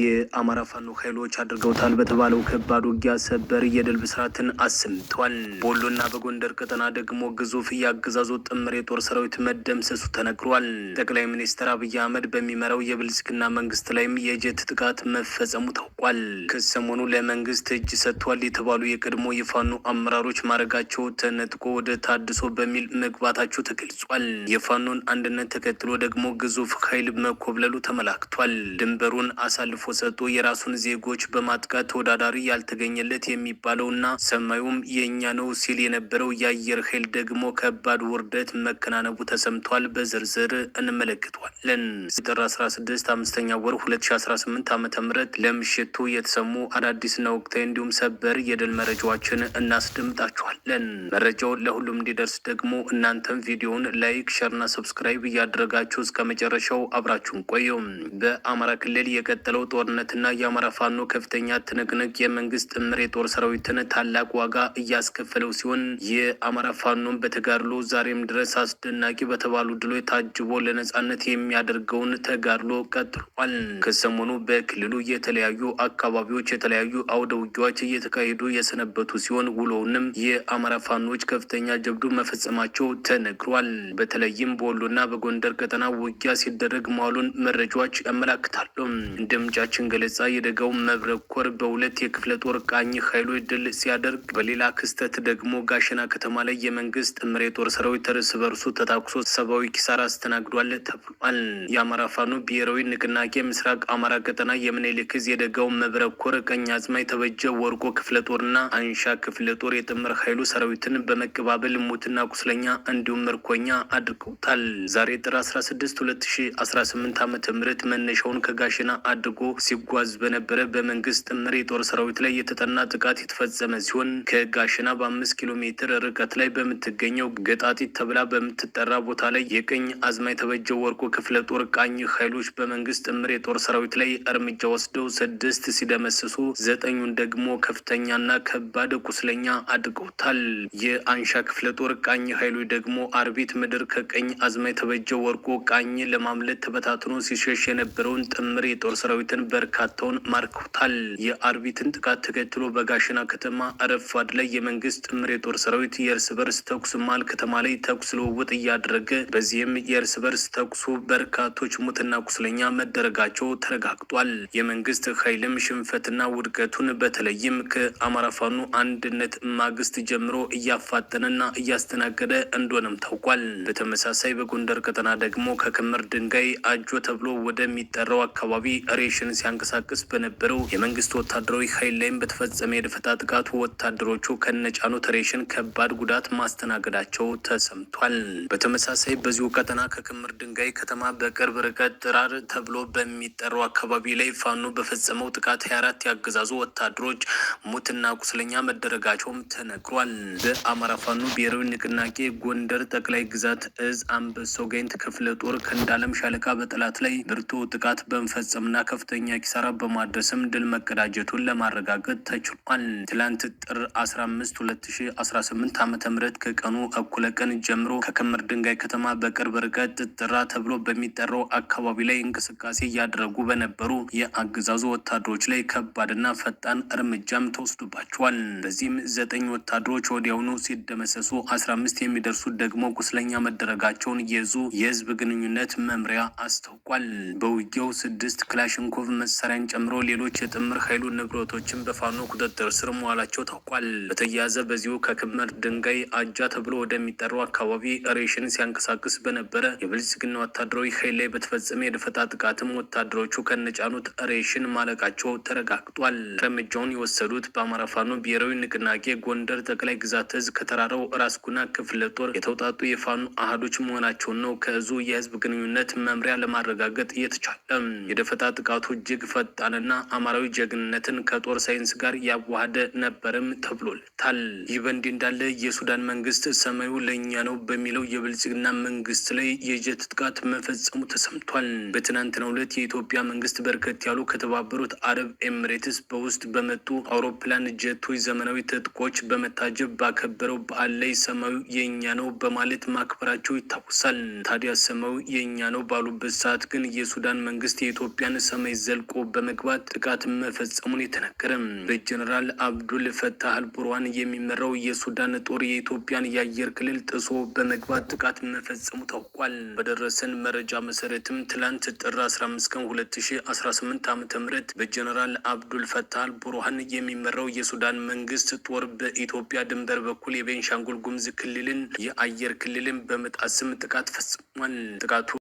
የአማራ ፋኖ ኃይሎች አድርገውታል በተባለው ከባድ ውጊያ ሰበር የድል ብስራትን አሰምተዋል። በወሎና በጎንደር ቀጠና ደግሞ ግዙፍ የአገዛዙ ጥምር የጦር ሰራዊት መደምሰሱ ተነግሯል። ጠቅላይ ሚኒስትር አብይ አህመድ በሚመራው የብልጽግና መንግስት ላይም የጀት ጥቃት መፈጸሙ ታውቋል። ከሰሞኑ ለመንግስት እጅ ሰጥቷል የተባሉ የቀድሞ የፋኖ አመራሮች ማዕረጋቸው ተነጥቆ ወደ ታድሶ በሚል መግባታቸው ተገልጿል። የፋኖን አንድነት ተከትሎ ደግሞ ግዙፍ ኃይል መኮብለሉ ተመላክቷል። ድንበሩን አሳልፎ ሰጥቶ የራሱን ዜጎች በማጥቃት ተወዳዳሪ ያልተገኘለት የሚባለውና ሰማዩም የእኛ ነው ሲል የነበረው የአየር ኃይል ደግሞ ከባድ ውርደት መከናነቡ ተሰምቷል። በዝርዝር እንመለከተዋለን። ጥር 16 አምስተኛ ወር 2018 ዓ.ም ለምሽቱ የተሰሙ አዳዲስና ወቅታዊ እንዲሁም ሰበር የድል መረጃዎችን እናስደምጣችኋለን። መረጃው ለሁሉም እንዲደርስ ደግሞ እናንተም ቪዲዮውን like፣ share ና subscribe እያደረጋችሁ እስከ መጨረሻው አብራችሁን ቆዩ። በአማራ ክልል የቀጠለው ጦርነትና የአማራ ፋኖ ከፍተኛ ትንቅንቅ የመንግስት ጥምር የጦር ሰራዊትን ታላቅ ዋጋ እያስከፈለው ሲሆን የአማራ ፋኖን በተጋድሎ ዛሬም ድረስ አስደናቂ በተባሉ ድሎች ታጅቦ ለነጻነት የሚያደርገውን ተጋድሎ ቀጥሏል። ከሰሞኑ በክልሉ የተለያዩ አካባቢዎች የተለያዩ አውደ ውጊያዎች እየተካሄዱ የሰነበቱ ሲሆን ውሎውንም የአማራ ፋኖች ከፍተኛ ጀብዱ መፈጸማቸው ተነግሯል። በተለይም በወሎና በጎንደር ቀጠና ውጊያ ሲደረግ መዋሉን መረጃዎች ያመላክታሉ። እንደ ምንጫችን ገለጻ የደጋው መብረቅ ኮር በሁለት የክፍለ ጦር ቃኝ ኃይሎች ድል ሲያደርግ፣ በሌላ ክስተት ደግሞ ጋሸና ከተማ ላይ የመንግስት ጥምር የጦር ሰራዊት እርስ በርሱ ተታኩሶ ሰብአዊ ኪሳራ አስተናግዷል ተብሏል። የአማራ ፋኖ ብሔራዊ ንቅናቄ ምስራቅ አማራ ቀጠና የምኒልክ ዕዝ የደጋው መብረቅ ኮር ቀኛዝማች ተበጀ ወርቆ ክፍለ ጦርና አንሻ ክፍለ ጦር የጥምር ኃይሉ ሰራዊትን በመቀባበል ሙትና ቁስለኛ እንዲሁም ምርኮኛ አድርገውታል። ዛሬ ጥር 16 2018 ዓ.ም መነሻውን ከጋሸና አድርጎ ሲጓዝ በነበረ በመንግስት ጥምር የጦር ሰራዊት ላይ የተጠና ጥቃት የተፈጸመ ሲሆን ከጋሸና በ5 ኪሎ ሜትር ርቀት ላይ በምትገኘው ገጣጢት ተብላ በምትጠራ ቦታ ላይ የቀኝ አዝማች ተበጀ ወርቁ ክፍለ ጦር ቃኝ ኃይሎች በመንግስት ጥምር የጦር ሰራዊት ላይ እርምጃ ወስደው 6 ሲደመስሱ 9ኙን ደግሞ ከፍተኛና ከባድ ቁስለኛ አድርገውታል። የአንሻ ክፍለ ጦር ቃኝ ኃይሎች ደግሞ አርቢት ምድር ከቀኝ አዝማች ተበጀ ወርቁ ቃኝ ለማምለጥ ተበታትኖ ሲሸሽ የነበረውን ጥምር የጦር ሰራዊትን በርካታውን ማርከውታል። የአርቢትን ጥቃት ተከትሎ በጋሸና ከተማ ረፋድ ላይ የመንግስት ጥምር የጦር ሰራዊት የእርስ በርስ ተኩስ መሃል ከተማ ላይ ተኩስ ልውውጥ እያደረገ በዚህም የእርስ በርስ ተኩሱ በርካቶች ሙትና ቁስለኛ መደረጋቸው ተረጋግጧል። የመንግስት ኃይልም ሽንፈትና ውድቀቱን በተለይም ከአማራ ፋኖ አንድነት ማግስት ጀምሮ እያፋጠነና እያስተናገደ እንደሆነም ታውቋል። በተመሳሳይ በጎንደር ቀጠና ደግሞ ከክምር ድንጋይ አጆ ተብሎ ወደሚጠራው አካባቢ ሬሽን ሲያንቀሳቅስ በነበረው የመንግስት ወታደራዊ ኃይል ላይም በተፈጸመ የደፈጣ ጥቃት ወታደሮቹ ከነጫኑት ሬሽን ከባድ ጉዳት ማስተናገዳቸው ተሰምቷል። በተመሳሳይ በዚሁ ቀጠና ከክምር ድንጋይ ከተማ በቅርብ ርቀት ጥራር ተብሎ በሚጠራው አካባቢ ላይ ፋኖ በፈጸመው ጥቃት 24 ያገዛዙ ወታደሮች ሙትና ቁስለኛ መደረጋቸውም ተነግሯል። በአማራ ፋኖ ብሔራዊ ንቅናቄ ጎንደር ጠቅላይ ግዛት እዝ አንበሳው ጋይንት ክፍለ ጦር ከእንዳለም ሻለቃ በጠላት ላይ ብርቱ ጥቃት በመፈጸምና ከፍተኛ ኪሳራ በማድረስም ድል መቀዳጀቱን ለማረጋገጥ ተችሏል። ትላንት ጥር 15 2018 ዓ.ም ከቀኑ እኩለ ቀን ጀምሮ ከክምር ድንጋይ ከተማ በቅርብ ርቀት ጥራ ተብሎ በሚጠራው አካባቢ ላይ እንቅስቃሴ እያደረጉ በነበሩ የአገዛዙ ወታደሮች ላይ ከባድና ፈጣን እርምጃም ተወስዶባቸዋል። በዚህም 9 ወታደሮች ወዲያውኑ ሲደመሰሱ 15 የሚደርሱት ደግሞ ቁስለኛ መደረጋቸውን የዙ የህዝብ ግንኙነት መምሪያ አስታውቋል። በውጊያው 6 ክላሽንኮቭ መሳሪያን ጨምሮ ሌሎች የጥምር ኃይሉ ንብረቶችን በፋኖ ቁጥጥር ስር መዋላቸው ታውቋል። በተያያዘ በዚሁ ከክምር ድንጋይ አጃ ተብሎ ወደሚጠራው አካባቢ ሬሽን ሲያንቀሳቅስ በነበረ የብልጽግና ወታደራዊ ኃይል ላይ በተፈጸመ የደፈጣ ጥቃትም ወታደሮቹ ከነጫኑት ሬሽን ማለቃቸው ተረጋግጧል። እርምጃውን የወሰዱት በአማራ ፋኖ ብሔራዊ ንቅናቄ ጎንደር ጠቅላይ ግዛት እዝ ከተራራው ራስ ጉና ክፍለ ጦር የተውጣጡ የፋኖ አሃዶች መሆናቸውን ነው ከእዙ የህዝብ ግንኙነት መምሪያ ለማረጋገጥ የተቻለ። የደፈጣ ጥቃቱ እጅግ ፈጣንና አማራዊ ጀግንነትን ከጦር ሳይንስ ጋር ያዋሃደ ነበርም ተብሎለታል። ይህ በእንዲህ እንዳለ የሱዳን መንግስት ሰማዩ ለእኛ ነው በሚለው የብልጽግና መንግስት ላይ የጀት ጥቃት መፈጸሙ ተሰምቷል። በትናንትናው ዕለት የኢትዮጵያ መንግስት በርከት ያሉ ከተባበሩት አረብ ኤሚሬትስ በውስጥ በመጡ አውሮፕላን ጀቶች ዘመናዊ ትጥቆች በመታጀብ ባከበረው በዓል ላይ ሰማዩ የእኛ ነው በማለት ማክበራቸው ይታወሳል። ታዲያ ሰማዩ የእኛ ነው ባሉበት ሰዓት ግን የሱዳን መንግስት የኢትዮጵያን ሰማይ በሰማይ ዘልቆ በመግባት ጥቃት መፈጸሙን የተነገረ። በጀነራል አብዱል ፈታህ አልቡርሃን የሚመራው የሱዳን ጦር የኢትዮጵያን የአየር ክልል ጥሶ በመግባት ጥቃት መፈጸሙ ታውቋል። በደረሰን መረጃ መሰረትም ትላንት ጥር 15 ቀን 2018 ዓ.ም በጀነራል አብዱል ፈታህ አልቡርሃን የሚመራው የሱዳን መንግስት ጦር በኢትዮጵያ ድንበር በኩል የቤንሻንጉል ጉሙዝ ክልልን የአየር ክልልን በመጣስም ጥቃት ፈጽሟል። ጥቃቱ